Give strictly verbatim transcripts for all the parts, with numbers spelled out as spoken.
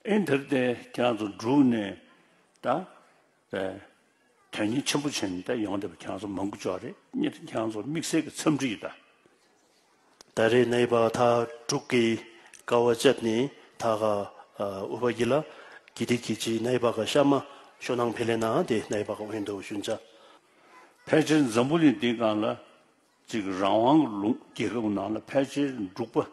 ཨེ་འདིར་དེ་ཁྱེད་རང་ཚོ་འབྲུག་ནས་ད་དོན་གཉེར་ཆེན་པོ་བྱས་ནས་ད་ཡོང་བསྡད་པ་ཁྱེད་རང་ཚོ་མང་པོ་ཅིག་ཡོད་རེད། ཁྱེད་རང་ཚོ་དམིགས་བསལ་གྱི་འཚམས་འདྲི་ཡོད་ད། ད་རེས་ནའི་པ་ཐ་དྲུག་གི་ཀ་བ་ཅབ་ནི་ཐ་ག་ཨ་ཨུ་པ་གི་ལ་གི་དི་གི་ཅི་ནའི་པ་ག་ཤ་མ་ཤོ་ནང་ཕེ་ལེ་ན་དེ་ནའི་པ་ག་འོན་དོ་ཤུན་ཅ། ཕལ་ཆེར་འཛམ་བུ་གླིང་འདིའི་སྒང་ལ་ཅིག་རང་དབང་གི་ལུང་རྒྱལ་ཁབ་ནང་ལ་ཕལ་ཆེར་འབྲུག་པ་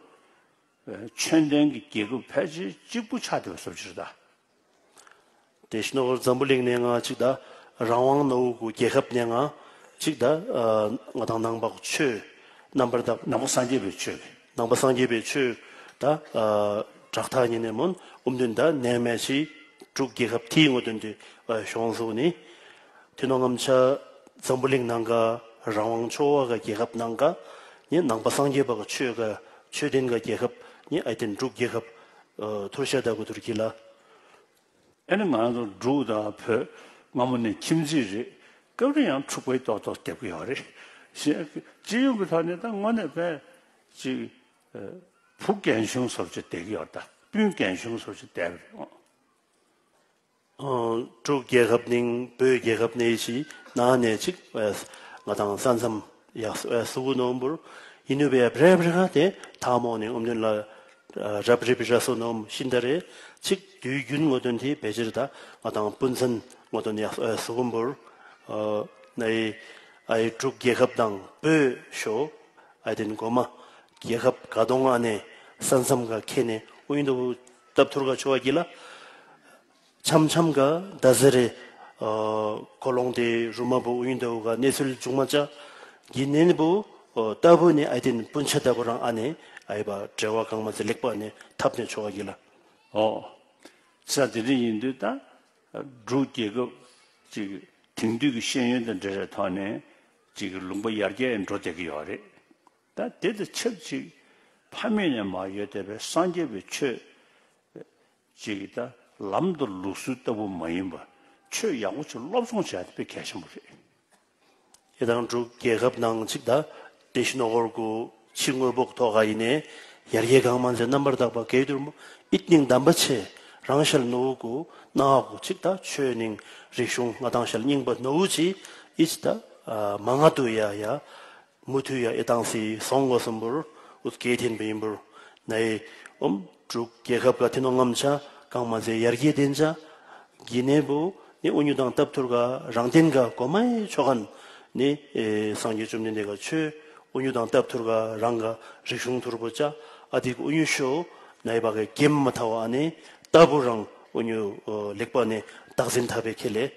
ཆོས་ལྡན་གྱི་རྒྱལ་ཁབ་ཕལ་ཆེར་གཅིག་པུ་ཆགས་བསྡད་པ་བཟོ་ཅིག་རེད་ད། དེ་ཤི་ནོ་འཛམ་བུ་གླིང་ནས་ང་གཅིག་ད་རང་དབང་ནོ་གུ་རྒྱལ་ཁབ་ནས་ང་གཅིག་ད་ང་དང་ནང་པ་ཆོས་རྣམ་པར་དག་ནང་པ་སངས་རྒྱས་པའི་ཆོས། ནང་པ་སངས་རྒྱས་པའི་ཆོས་ད་དྲག་ཐག་ཉིད་ནས་མོན་ཨུམ་དུན་ད་ནས་མེད་ཅི་འབྲུག་རྒྱལ་ཁབ་ཐིའི་ངོ་དོན་དུ་ཤོང་སོ་ནི། ཐི་ནོ་ངམ་ཆ་འཛམ་བུ་གླིང་ནང་ག་རང་དབང་ཆོ་བ་ག་རྒྱལ་ཁབ་ནང་ག་ནི་ནང་པ་སངས་རྒྱས་པ་ག་ཆོས་ག་ཆོས་ལྡན་ག་རྒྱལ་ཁབ་ནི་ཨའི་ཏེན་འབྲུག་རྒྱལ་ཁབ་ཐུར་ཤ་ད་གུ་ཐུར་གི་ལ། ཨེ་ནི་ང་ཚོ་འབྲུག་དང་བོད་སྔ་མོ་ནས་ཁྱིམ་མཚེས་རེད། སྐབས་རེ་ཡང་འཁྲུག་པའི་ཏོག་ཏོག་བསྡད་ཀྱི་ཡོད་རེད། སྤྱི་ཡོངས་ཀྱི་ཐོག་ནས་ད་དངོས་གནས་དཔེ་ཅིག་བུ་རྒན་གཞོན་སོར་ཅིག་བསྡད་ཀྱི་ཡོད་ད། སྤུན་རྒན་གཞོན་སོར་ཅིག་བསྡད་པ་རེད། འབྲུག་རྒྱལ་ཁབ་ནིང་བོད་རྒྱལ་ཁབ་ནས་ཅི་ནང་ནས་ཅིག་ང་དང་ས་མཚམས་ཡག་སུ་གུ་ནོམ་བུར་ཡིན་ནུ་བས་རེབ་རེ་ག་དེ་ཐ་མོ་ནས་ཨུམ་དུན་ལ་རབ་རིབ་ར་སོ་ནོམ་ཤིན་ད་རེ་ཅིག་དུས་རྒྱུན་ངོ་དོན་དེ་བེ་ཅིར་ད་ང་དང་སྤུན་མཚན་ངོ་དོན་ཡག་སུ་གུ་བུར་ནའི་ཨའི་འབྲུག་རྒྱལ་ཁབ་དང་བོད་ཤོ་ཨའི་ཏེན་གོ་མ་རྒྱལ་ཁབ་ག་དོང་ཨ་ནས་ས་མཚམས་ག་ཁེ་ནས་ཨུ་ཡིན་དུ་སྟབས་ཐུར་ག་ཆོ་བ་གི་ལ། འཆམ་འཆམ་ག་ད་ཟེར་རེ། ཨ་ཀོ་ལོང་དེ་རུ་མ་བུ་ཨུ་ཡིན་དུ་ག་གནས་ཚུལ་བྱུང་མ་ཅ། གི་ནན་བུ་ཨོ་ལྟ་བུ་ནི་ཨའི་ཏེན་སྤུན་ཆ་ལྟ་བུ་རང་ཨ་ནེ་ཨའི་བ་འབྲེལ་བ་གང་མ་ཚེ་ལེགས་པ་ནི་ཐབས་ནས་ཆོ་བ་གི་ལ། ཨོ། ས་དེ་འདྲ་ཡིན་དུས་ད་འབྲུག་རྒྱལ་ཁབ་ཅིག་དེང་དུས་ཀྱི་ཤེས་ཡོན་དང་འབྲེལ་བའི་ཐོག་ནས་ཅིག་ལུང་པ་ཡར་རྒྱས་འགྲོ་བསྡད་ཀྱི་ཡོད་རེད། ད་དེ་དང་ཆབས་ཅིག་ཕ་མེས་ནས་མར་ཡོད་བསྡད་པའི་སངས་རྒྱས་པའི་ཆོས། ཅིག་གིས་ད་ལམ་དང་ལུགས་སྲོལ་ལྟ་བུ་མ་ཡིན་པ་ཆོས་ཡག་པོ་ཅིག་སློབ་སྦྱོང་བྱས་ཏེ་དཔེ་གལ་ཆེན་པོ་རེད། ཡེ་དང་འབྲུག་རྒྱལ་ཁབ་ནང་ཅིག་ད་དེ་ཤི་ནོ་གོར་གུ་ཕྱི་དངོས་པོ་ཐོག་ག་ཡིན་ནས་ཡར་རྒྱས་གང་མ་ཚེ་རྣམ་པར་དག་པ་གལ་དུར་མོ་ཨིད་ནིང་དམ་པ་ཆེ་རང་ཤལ་ནོ་གུ་ནག་གུ་ཅིག་ད་ཆོས་ནིང་རིག་གཞུང་ང་དང་ཤལ་རྙིང་པ་ནོ་གུ་ཅི་ཨིད་ད་མ་ང་དུ་ཡ་ཡ། མུ་མཐུད་ཡ་ཨེ་ཏང་སི་སོང་ངོ་སམ་བུར་ཨུ་ཚུགས་ཐེན་པ་ཡིན་བུར་ནའི་ཨོམ་འབྲུག་རྒྱལ་ཁབ་ག་ཐི་ནོ་ངམ་ཆ་གང་མ་ཚེ་ཡར་རྒྱས་ལྡན་ཆ་གི་ནས་བུ་ནི་ཨུ་ཉུ་དང་སྟབས་ཐུར་ག་རང་བརྟེན་ག་གོ་མའི་ཆོ་གན་ནི་ཨེ་སངས་རྒྱས་བཅོམ་ལྡན་འདས་ག་ཆོས་ཨུ་ཉུ་དང་སྟབས་ཐུར་ག་རང་ག་རིག་གཞུང་ཐུར་བུ་ཆ་ཨ་ཏི་ཨུ་ཉུ་ཤོ་ནའི་བ་ག་གེམ་མ་ཐ་བ་ཨ་ནི་ལྟ་བུ་རང་ཨུ་ཉུ་ལེགས་པ་ནི་བདག་འཛིན་ཐབས་པའི་ཁེ་ལས།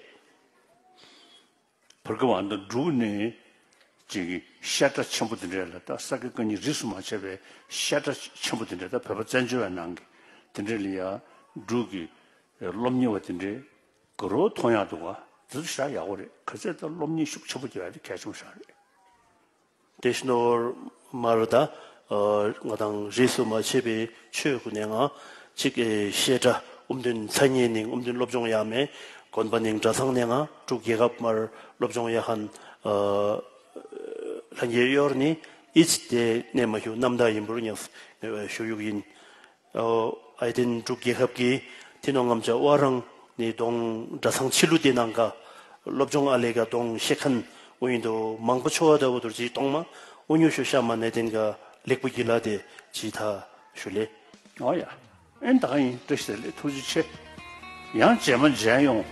བར་སྐབས་ཨ་མདོ་འབྲུག་ནས་ཅིག་བཤད་གྲྭ་ཆེན་པོ་དེ་འདྲས་ལ་ད་ས་དགེ་བཀའ་རྙིང་རིས་སུ་མ་ཆད་པའི་བཤད་གྲྭ་ཆེན་པོ་དེ་འདྲས་ད་བོད་པ་བཙན་བྱོལ་བའི་ནང་གི་དེ་འདྲས་ལ་ཡ་འབྲུག་གི་སློབ་གཉེར་བ་དེ་འདྲས་ག་རོ་མཐོང་ཡག་འདུག་ག་དེ་ཚོ་ཞེ་དྲག་ཡག་པོ་རེད། ག་ཚད་ད་སློབ་གཉེར་ཤུགས་ཆེན་པོ་རྒྱག་ཡ་དེ་གལ་ཆེན་པོ་ཞིག་རེད། དེ་ཤི་ནོར་མར་ད་ང་དང་རིས་སུ་མ་ཆད་པའི་ཆོས་ཀུན་ནས་ང་གཅིག་བཤད་གྲྭ་ཨུམ་དུན་མཚན་ཉིད་ནིང་ཨུམ་དུན་སློབ་སྦྱོང་ཡག་མེ་དགོན་པ་ནིང་གྲྭ་ཚང་ནས་ང་འབྲུག་རྒྱལ་ཁབ་མར་སློབ་སྦྱོང་ཡག་ཁན་ལྷན་རྒྱས་གཡོར་ནི་ཨིས་དེ་ནས་མ་ཞུ་རྣམ་དག་ཡིན་པུར་ཉག་ཞུ་ཡུག་ཡིན། ཨའི་ཏེན་འབྲུག་རྒྱལ་ཁབ་ཀྱི་ཐི་ནོ་ངམ་ཆ་བ་རང་ནི་གདོང་གྲྭ་ཚང་ཕྱི་ལུ་དེ་ནང་ག་སློབ་སྦྱོང་ཨ་ལེ་ག་གདོང་ཤེ་ཁན་ཨུ་ཡིན་དུ་མང་པོ་ཆོ་བ་ད་བུ་དུར་ཅི་གཏོང་མ་ཨུ་ཉུ་ཤོ་ཤ་མ་ནེ་ཏེན་ག་ལེགས་པོ་གི་ལ་དེ་ཅི་ཐ་ཞུ་ལེ། ཨོ་ཡ། ཨེན་ད་ག་ཡིན་བཀྲ་ཤིས་བདེ་ལེགས་ཐུགས་རྗེ་ཆེ། ཡང་རྗེས་མ་མཇལ་ཡོང་།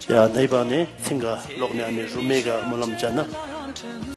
ཡ་ནེ་བ་ནེ་ཚིང་ག་ལོག་ནེ་ཨ་ནེ་རུ་མེ་ག་སྨོན་ལམ་བྱ་ན།